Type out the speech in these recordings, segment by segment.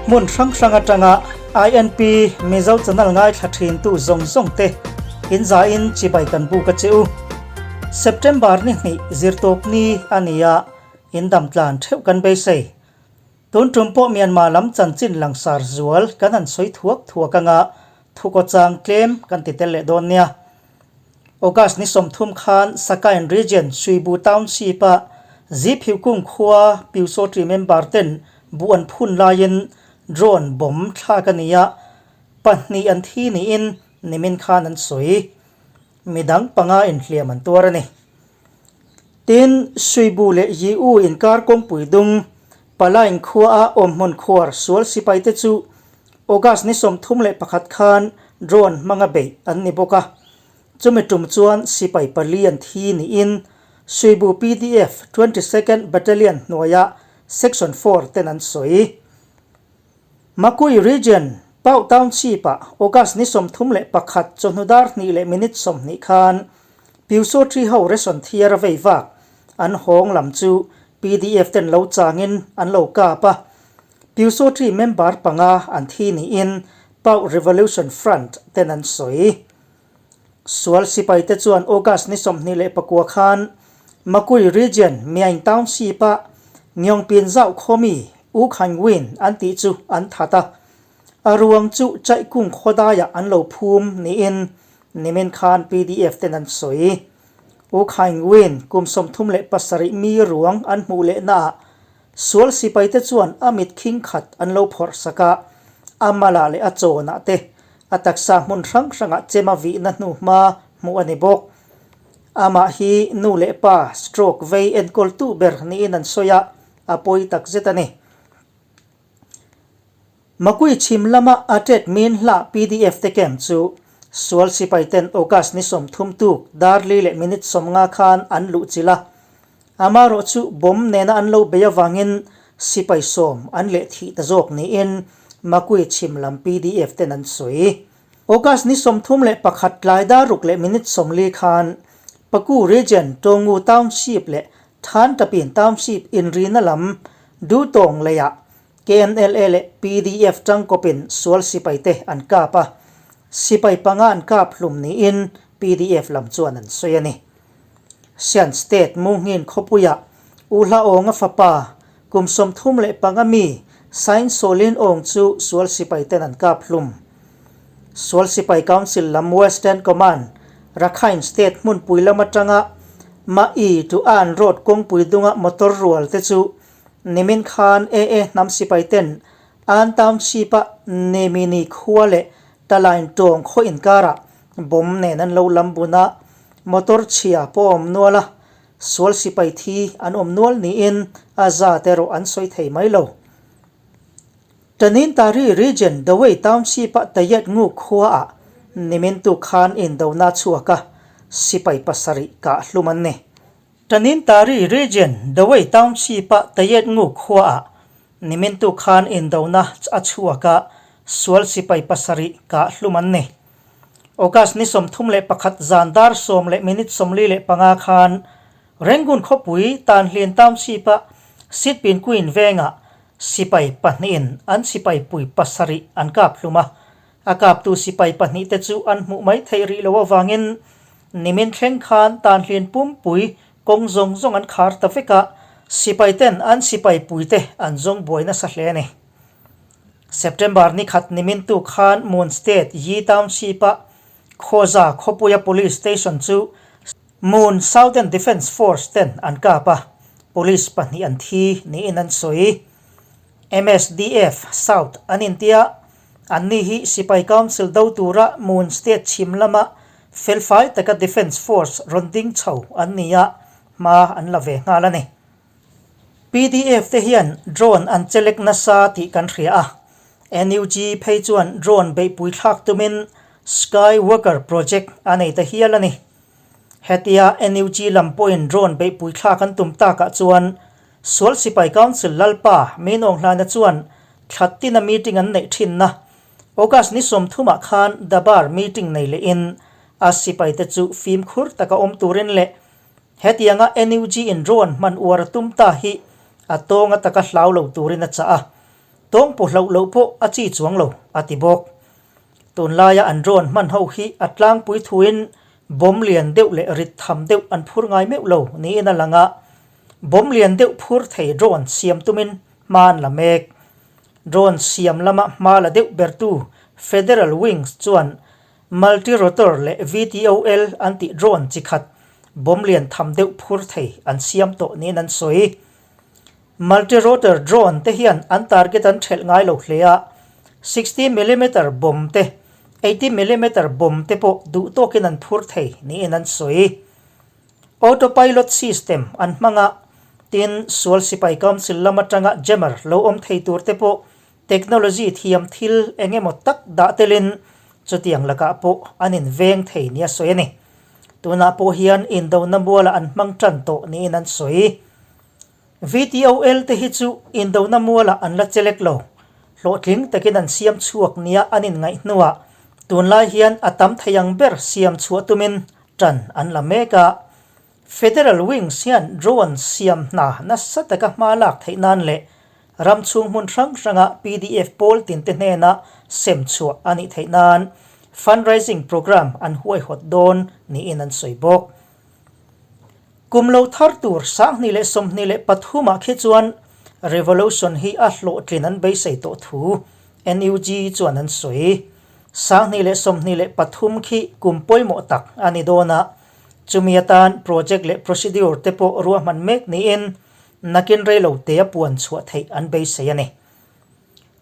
Hmun hrang hrang atanga INP Mizo channel ngaithla thintu zawng zawng te in zain chibai kan buk a che u. September ni hnih zirtawp ni a ni a, in dam tlan theuh kan beisei. Tun tum pawh Myanmar lam chanchin langsar zual kan han sawi thuak thuak anga thukaw chang tlem kan ti tel leh dawn nia. August ni 30 khan Sakain Region Suibu Township a Ziphiukung khua Pyusawṭi member ten buh an phun laiin drone bomb thlak a ni a, pahnih an thi niin nimin khan an sawi. Midang panga inhliam an tuar a ni. Tin, Suibu leh Yiu inkar kawngpui dung Palain khuaa awmhmun khuar sual sipaite chu August ni 31 khan drone hmanga beih an ni bawk a. Chumi tum chuan sipai pali an thi niin Suibu PDF 22nd Battalion hnuaia Section 4 ten an sawi. Makui Region, Pau Township-ah August ni 31 chawhnu dar hnih leh minute 20 khan Pyusawṭi ho ration thiar a vei vak an hawng lam chu PDF ten lo changin an lo kap a. Pyusawṭi member panga an thi niin Pau Revolution Front ten an sawi. Sual sipaite chuan August ni 29 khan Makui Region Myaing Township-a Ngyongpin zauh khawmi U Khaing Win an tih chu an that a. A ruang chu Chaihkung khawdaiah an lo phum niin nimin khan PDF ten an sawi. U Khaing Win kum 37 mi ruang an hmuh lehnaah sual sipaite chuan a mit khing khat an lo phawrh sak a, a malah leh a chawnah te a taksa hmun hrang hrangah chem a vihna hnu hma hmuh a ni bawk. Amah hi nu leh pa stroke vei enkawltu ber niin an sawi a, a pawi tak zet a ni. Makui chhim lama a tet min hlah PDF te camp chu sual sipai ten August ni 30 tuk dar li leh minute 50 khan an luh chilh a. Amaherawh chu bomb nena an lo bei avangin sipai 10 an leh thih ta zawk niin Makui chhim lam PDF ten an sawi. August ni 31 tlai dar ruk leh minute 40 khan Paku Region Tawngu Township leh Thantapin Township inrina lam Dutawng leiah KNLA leh PDF tangkawpin sual sipaite an kap a, sipai panga an kap hlum niin PDF lam chuan an sawi a ni. Shan State Munghin khawpuiah U Hla Awnga fapa kum 35 mi Sain Sawlin Aung chu sual sipaiten an kap hlum. Sual sipai Council lam Western Command, Rakhine State hmunpui lam atanga Ma-i to An Road kawngpui dunga motor rual te chu Nimin khan AA hnam sipai ten An Township-a Nemini khua leh Talain tawng khaw inkarah bomb nen an lo lam bun a, motor chhia pawh a awm nual a, sual sipai thi an awm nual niin a zat erawh an sawi thei mai lo. Tanintari Region Dawei Township-a Tayet Ngu khuaah nimin tuk khan indona chhuak a, sipai pasarih kah hlum an ni. Tanintari Region Dawei Township-a Tayet Ngu khuaah nimin tuk khan indona a chhuak a, sual sipai pasarih kah hlum an ni. August ni 31 zan dar 10 leh minute 45 khan Rangoon khawpui Tanhlin Township-a Sitpin Queen vengah sipai pahnihin an sipai pui pasarih an kap hlum a. A kaptu sipai pahnihte chu an hmuh mai theih rih loh avangin nimin thleng khan Tanhlin pumpui kawng zawng zawng an khar ta vek a, sipaiten an sipai puite an zawng buai nasa hle a ni. September ni khat nimin tu khan Mon State Yi Township-a Khawza khawpuia Police Station chu Mon Southern Defence Force ten an kap a, police pahnih an thi niin an sawi. MSDF, South, an intia, anni hi Sipai Council do tura Mon State chhim lama felfai taka Defence Force rawn ding chho an ni a, hma an la ve nghal a ni. PDF te hian drone an chelek nasa tih kan hria a, NUG phei chuan drone beihpui thlak tumin Sky Walker Project a nei ta hial a ni. Hetia NUG lam pawhin drone beihpui thlak an tum takah chuan Sual Sipai Council Lalpa Minawng Hlana chuan thla tina meeting an neih thinna August ni 30 ah khan Dabar meeting nei lehin a sipaite chu fimkhur taka awm turin leh hetianga NUG in drone hman uar a tum ta hi a tawnga taka hlau lo turin a chah a. Tawngpaw hlauh loh pawh a chi chuang lo, a ti bawk. Tunlaia an drone hman ho hi a tlangpui thuin bomb lian deuh leh rit tham deuh an phur ngai meuh lo niin a lang a, bomb lian deuh phur thei drone siam tumin hma an la mek. Drone siam lama hma la deuh bertu Federal Wings chuan multi-rotor leh VTOL an tih drone chi khat bomb lian tham deuh phur thei an siam tawh niin an sawi. Multi-rotor drone te hian an target an thelh ngai lo hle a, 60 millimeter bomb te, 80 millimeter bomb te pawh duh tawkin an phur thei niin an sawi. Autopilot system an hmang a, tin sual sipai council lam atanga jammer lo awm thei tur te pawh technology thiam thil eng emaw tak dah telin chutiang lakah pawh an inveng thei nia sawi a ni. Tunah pawh hian indona mualah an hmang tan tawh niin an sawi. VTOL te hi chu indona mualah an la chelek lo. Hlawhtling takin an siam chhuak nia an inngaih hnuah tunlai hian a tam thei ang ber siam chhuah tumin tan an la mek a. Federal Wings hian drone siam hna nasa taka hma lak theih nan leh ram chhung hmun hrang hranga pdf pawl tinte hnena sem chhuah a nih theih nan fundraising programme an huaihawt dawn niin an sawi bawk. Kum lo thar tur 2023 ah khi chuan Revolution hi a hlawhtlin an beisei tawh thu NUG chuan an sawi. 2023 khi kum pawimawh tak a ni dawn a, chumi atan project leh procedure te pawh ruahman mek niin nakin reilo te a puan chhuah theih an beisei a ni.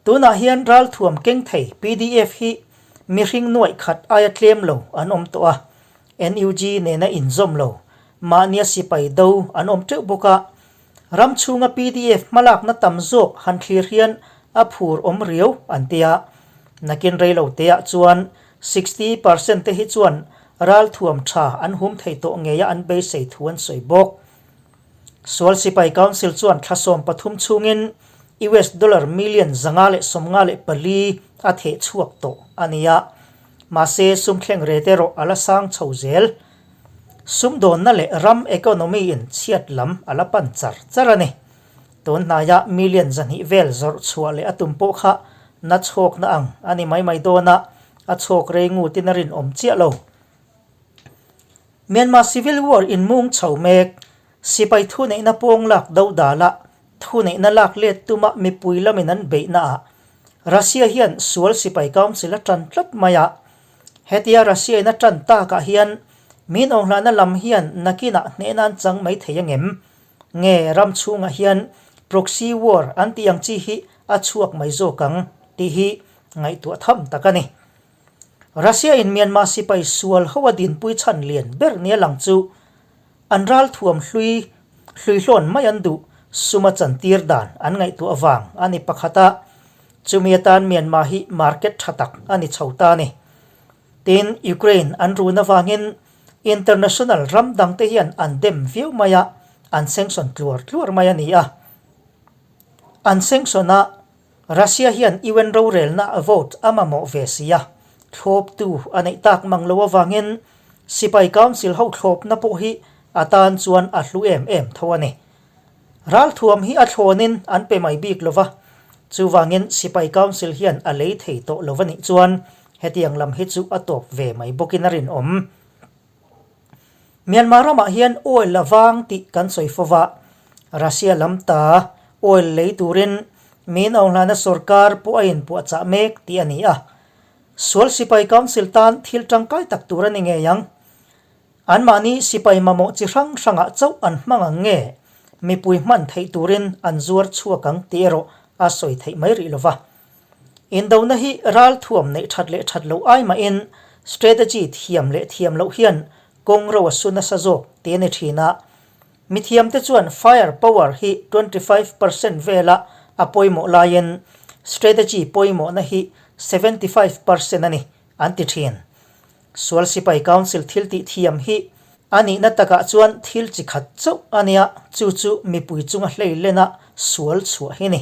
Tunah hian ralthuam keng thei pdf hi mihring nuaih khat aia tlem lo an awm tawh a, NUG nena inzawm lo mahnia sipai do an awm teuh bawk a, ram chhunga pdf hmalakna tam zawk han thlir hian a phur awm riau an ti a, nakin reilo teah chuan 60 percent te hi chuan ralthuam tha an hum thei tawh ngeia an beisei thu an sawi bawk. Sual Sipai Council chuan thla 13 chhungin US dollar million 554 a theh chhuak tawh a ni a, mahse sum thleng rate erawh a la sang chho zel. Sumdawnna leh ram economy in chhiat lam a la pan char char a ni. Tun hnaia million 200 vel zawrh chhuah leh a tum pawh kha na chhawkna ang a ni mai mai dawn a, a chhawk rei ngutin a rinawm chiah lo. Myanmar Civil War in mung chho mek, sipai thuneihna pawng lak do dala thuneihna lak let tuma mipui lamin an beihna ah Russia hian sual sipai council a tan tlat mai a. Hetia Russia in a tan takah hian min awnghlahna lam hian nakinah hnehna an chang mai thei angem? Nge ram chhungah hian proxy war an tih ang chi hi a chhuak mai zawk ang tih hi ngaihtuah tham tak a ni. Russia in Myanmar sipai sual ho a dinpui chhan lian ber nia lang chu an ralthuam hlui hluihlawn mai an duh suma chantir dan an ngaihtuah vang a ni pakhat a, chumi atan Myanmar hi market tha tak a ni chho ta a ni. Tin, Ukraine an run avangin international ram dangte hian an dem viau mai a, an sanction tluar tluar mai a ni a. An sanction a. Russia hian UN rorelna a vote a mamawh ve si a, thlawptu a neih tak mang lo avangin Sipai Council ho thlawpna pawh hi a tan chuan a hlu em em tho a ni. Ralthuam hi a thlawnin an pe mai bik lo va, chuvangin Sipai Council hian a lei thei tawh lo va nih chuan hetiang lam hi chu a tawp ve mai bawkin a rinawm. Myanmar ramah hian oil a vang tih kan sawi fo va, Russia lam ta oil lei turin min auhlana sorkar pawh a inpuahchah mek tih a ni a. Sual Sipai Council tan thil tangkai tak tur a ni ngei ang. Anmahni sipai mamawh chi hrang hrangah chauh an hmang ang nge mipui hman theih turin an zuar chhuak ang tih erawh a sawi theih mai rih lo va. Indona hi ralthuam neih that leh that loh ai mahin strategy thiam leh thiam loh hian kawng ro a su nasa zawk tih a ni thin a. Mithiamte chuan fire power hi 25% vela a pawimawh laiin strategy pawimawhna hi 75% a ni an ti thin. Sual Sipai Council thil tih thiam hi a nihna takah chuan thil chi khat chauh a nia, chu chu mipui chunga hleilena sual chhuah hi a ni.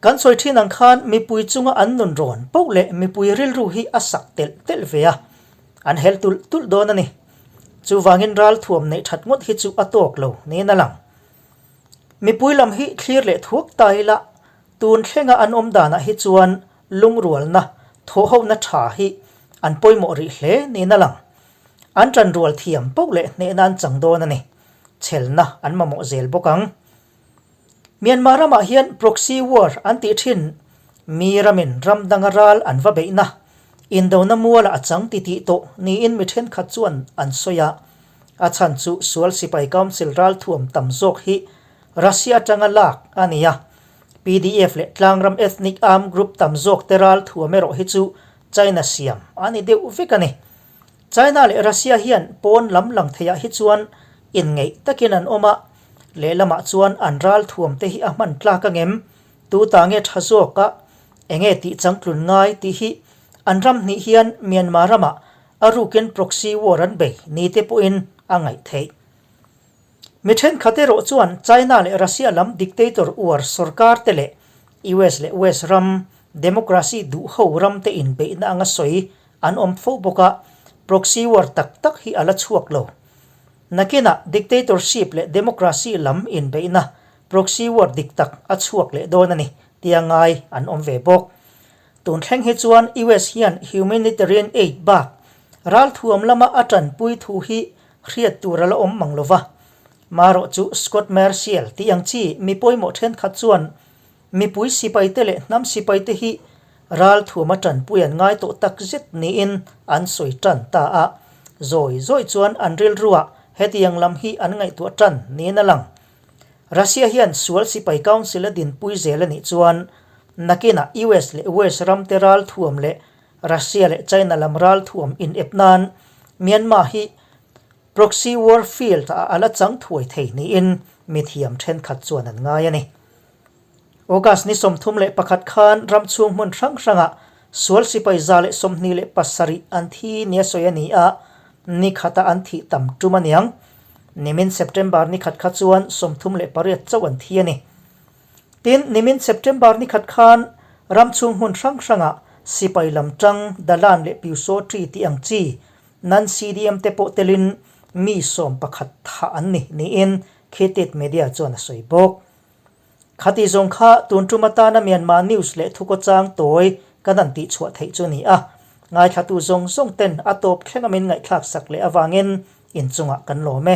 Kan sawi thin ang khan mipui chunga an nun rawn poh leh mipui rilru hi a sak telh telh ve a, an hel tulh tulh dawn a ni. Chuvangin ralthuam neih that ngawt hi chu a tawk lo niin a lang. Mipui lam hi thlir leh thuak ta ila, tun thlenga an awm danah hi chuan lungrualna, thawhhona tha hi an pawimawh rih hle niin a lang. An tanrual thiam poh leh hnehna an chang dawn a ni. Chhelna an mamawh zel bawk ang. Myanmar ramah hian proxy war an tih thin, mi ramin ram danga ral an va beihna, indona mualah a chang titih tawh niin mi thenkhat chuan an sawi a. A chhan chu sual sipai council ralthuam tam zawk hi Russia atanga lak a ni a, PDF leh tlangram ethnic armed group tam zawk te ralthuam erawh hi chu China siam a ni deuh vek a ni. China leh Russia hian pawn lam lang theiah hi chuan inngeih takin an awm a, lehlamah chuan an ralthuam te hi a hman tlak angem, tu ta nge tha zawk a, enge tih changtlun ngai tih hi an ram hnih hian Myanmar ramah a rukin proxy war an bei ni te pawhin a ngaih theih. Mi thenkhat erawh chuan China leh Russia lam dictator uar sorkar te leh US leh West ram democracy duh ho ram te inbeihna anga sawi an awm fo bawk a, proxy war tak tak hi a la chhuak lo. Nakinah dictatorship leh democracy lam inbeihna proxy war dik tak a chhuak leh dawn a ni tia ngai an awm ve bawk. Tun thleng hi chuan US hian humanitarian aid bak ralthuam lama a tanpui thu hi hriat tur a la awm mang lo va. Marawh chu Scott Marciel tih ang chi mi pawimawh thenkhat chuan Mipui sipaite leh hnam sipaite hi ralthuam a tanpui an ngai tawh tak zet niin an sawi tan ta a, zawi zawi chuan an rilruah hetiang lam hi an ngaihtuah tan niin a lang. Russia hian sual sipai council a dinpui zel a nih chuan nakinah US leh West ramte ralthuam leh Russia leh China lam ralthuam inep nan Myanmar hi Proxy war field ah a la chang thuai thei niin mithiam thenkhat chuan an ngai a ni. August ni 31 khan ram chhung hmun hrang hrangah sual sipai 127 an thi nia sawi a ni a, ni khata an thih tam tum a niang. Nimin September ni khat kha chuan 38 chauh an thi a ni. Tin, nimin September ni khat khan ram chhung hmun hrang hrangah sipai lam tang Dalan leh Pyusawṭi tih ang chi Nan CDM te pawh telin mi 11 thah an ni niin Khitit Media chuan a sawi bawk. Khati zawng kha tun tum atana Myanmar News leh thukawchang tawi kan han tihchhuah theih chu a ni a, ngaithlatu zawng zawng ten a tawp thleng a min ngaihthlak sak leh avangin inchungah kan lawm e.